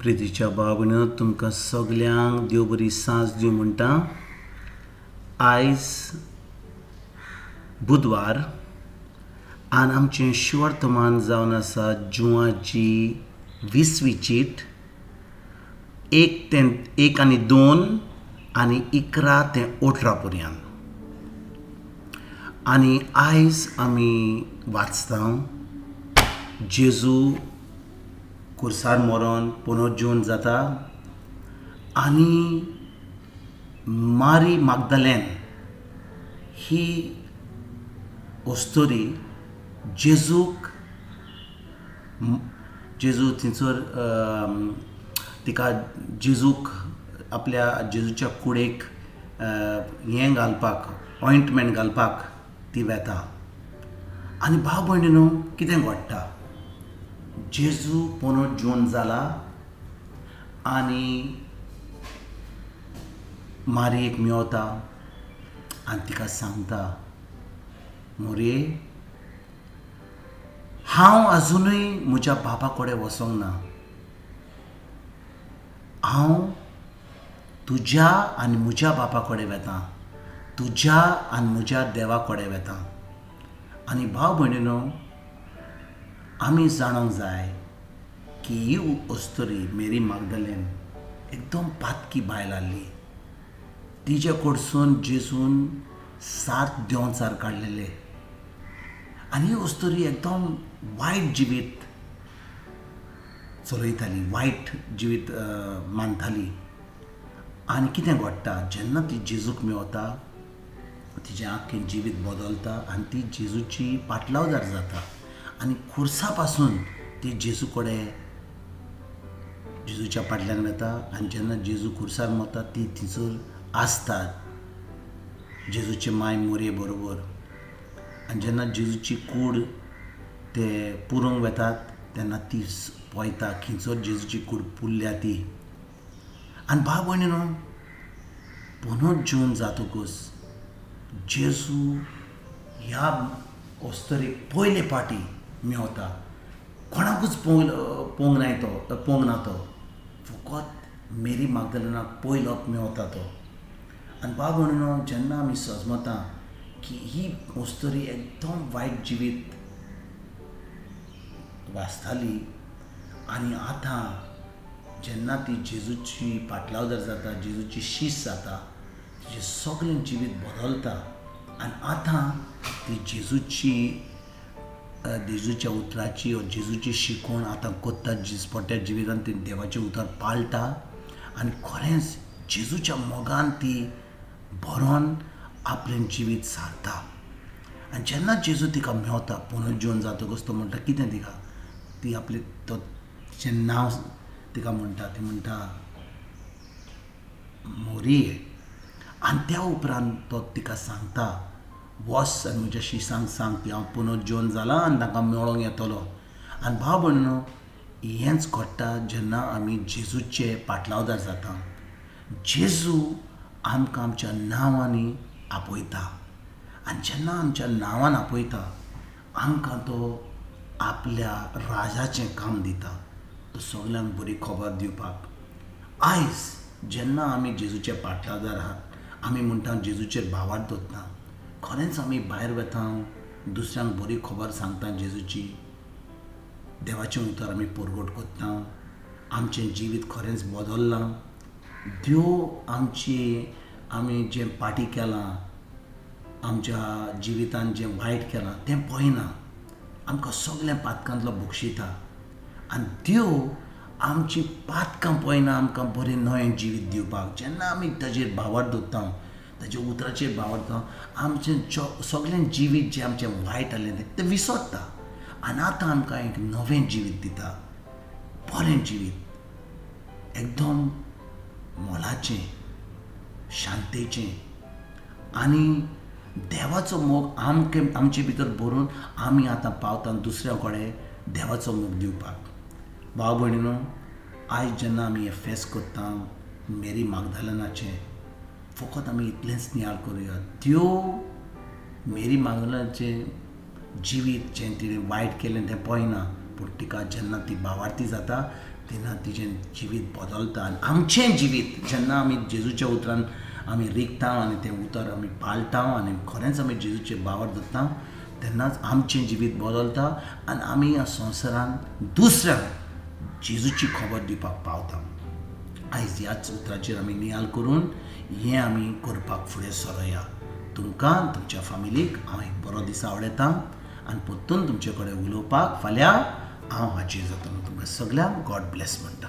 प्रितीच्या भाव तुमकां सगल्यांक देव बरी सांज दिवं म्हणटा. आयज बुधवार आनी आमचें शिवर्तमान जावन आसा जुवाची 20वी चीट, 1 ते 1 आनी 2 आनी 11 ते 18 पर्यंत. आनी आयज आमी वाचता जेजू कुर्सार मरोन पुनर्जीवन जाता आनी मारी मागदलेन ही अस्तोरी जेजूक जेजू थंयसर तिका जेजूक आपल्या जेजूच्या कुडेक हें घालपाक, ऑयंटमेंट घालपाक ती वेता. आनी भाव भयणीनो, कितें घडटा, जेजू पुनर्जीवन जाला आनी मारयेक मेवता आनी तिका सांगता, मोरये, हांव आजुनूय म्हज्या बाबा कडेन वचोंक ना, हांव तुज्या आनी म्हज्या बापा कडेन वेता, तुज्या आनी म्हज्या देवा कडेन वेता. आनी भाव भयणीनो, आमी जाणोंक जाय की ही अस्तोरी मेरी मागदलेन एकदम पातकी बायल आहली. तिजे कडसून जेजून 7 देंवचार काडलेले आनी ही अस्तोरी एकदम वायट जिवीत चलयताली, वायट जिवीत मानताली. आनी कितें घडटा, जेन्ना ती जेजूक मेवता तिजें आख्खें जिवीत बदलता आनी ती जेजूची पाटलावदार जाता आनी खुर्सा पासून ती जेजू कडेन, जेजूच्या फाटल्यान वता. आनी जेन्ना जेजू खुर्सार मरता ती थंयसर आसता जेजूचे माय मोरये बरोबर. आनी जेन्ना जेजूची कूड ते पुरोवंक वेतात तेन्ना ती पळयता खंयसर जेजूची कूड पुरल्या ती. आनी भाव भयणीनो, पुनर्जीवन जातकूच जेजू ह्या अस्तोरेक पयले पाटी मेवता. कोणाकूच पोवंक नाय तो, पोवंक ना तो, फकत मेरी मागदलेनाक पयलो मेवता तो. आनी भाव भयणीनो, जेन्ना आमी सजमता की ही अस्तोरी एकदम वायट जिवीत वाचताली आनी आतां जेन्ना ती जेजूची पाटलावदार जाता, जेजूची शीस जाता, तिजें सगळें जिवीत बदलता आनी आतां ती जेजूची, जेजूच्या उतराची वा जेजूची शिकवण आतां कोत्ता, दिसपट्ट्या जिवितान ती देवाचें उतर पाळटा आनी खरेंच जेजूच्या मोगान ती भरोन आपलें जिवीत सारता. आनी जेन्ना जेजू तिका मेवता पुनर्जीवन जातकूच तो म्हणटा कितें तिका, ती आपलें तो तिचें नांव तिका म्हणटा, ती म्हणटा मोरये. आनी त्या उपरांत तो तिका सांगता, वच आनी म्हज्या शिसांक सांग की हांव पुनर्जीवन जालां आनी तांकां मेळोंक येतलो. आनी भाव भयणीनो, हेंच घडटा जेन्ना आमी जेजूचे पाटलावदार जाता. जेजू आमकां आमच्या नांवांनी आपयता आनी जेन्ना आमच्या नांवान आपयता आमकां तो आपल्या राजाचें काम दिता, तो सगल्यांक बरी खबर दिवपाक. आयज जेन्ना आमी जेजूचे पाटलावदार आहात, आमी म्हणटा जेजूचेर भावार्थ दवरता, खरेंच आमी भायर वता दुसऱ्यांक बरी खबर सांगता जेजूची, देवाचें उतर आमी परगट करता, आमचें जिवीत खरेंच बदल्लां. देव आमची, आमी जें पाटी केलां, आमच्या जिवितान जें वायट केलां तें पळयना, आमकां सगळें पातकांतलो बक्षिता. आनी देव आमची पातकां पळयना आमकां बरें नवें जिवीत दिवपाक. जेन्ना आमी ताजेर भावार्थ दवरता, ताच्या उतराचेर भावार्थ दवरता, आमचें सगळें जिवीत जें आमचें वायट आहलें तें विसरता आनी आतां आमकां एक नवें जिवीत दिता, बरें जिवीत, एकदम मोलाचें, शांतेचें. आनी देवाचो मोग आमके आमचे भितर भरून आमी आतां पावता दुसऱ्या कडेन देवाचो मोग दिवपाक. भाव भयणीनो, आयज जेन्ना आमी हें फेस्त करता मेरी मागदलनाचें, फकत आमी इतलेंच नियाळ करुया, त्यो मेरी मागदलनाचें जिवीत जें तिणें वायट केलें तें पळयना, पूण तिका जेन्ना ती बावार्थी जाता तेन्ना तिजें जिवीत बदलता. आनी आमचें जिवीत जेन्ना आमी जेजूच्या उतरान आमी रिगता आनी तें उतर आमी पाळटा आनी खरेंच आमी जेजूचे बावर जाता तेन्नाच आमचें जिवीत बदलता आनी आमी ह्या संवसारांत दुसऱ्यांक जेजूची खबर दिवपाक पावता. आयज ह्याच उतराचेर आमी नियाल करून हें आमी करपाक फुडें सरोया. तुमकां तुमच्या फामिलीक हांव एक बरो दीस आवडयतां आनी परतून तुमचे कडेन उलोवपाक फाल्यां हांव हाजीर जातलो. तुमकां सगल्यांक गॉड ब्लेस म्हणटा.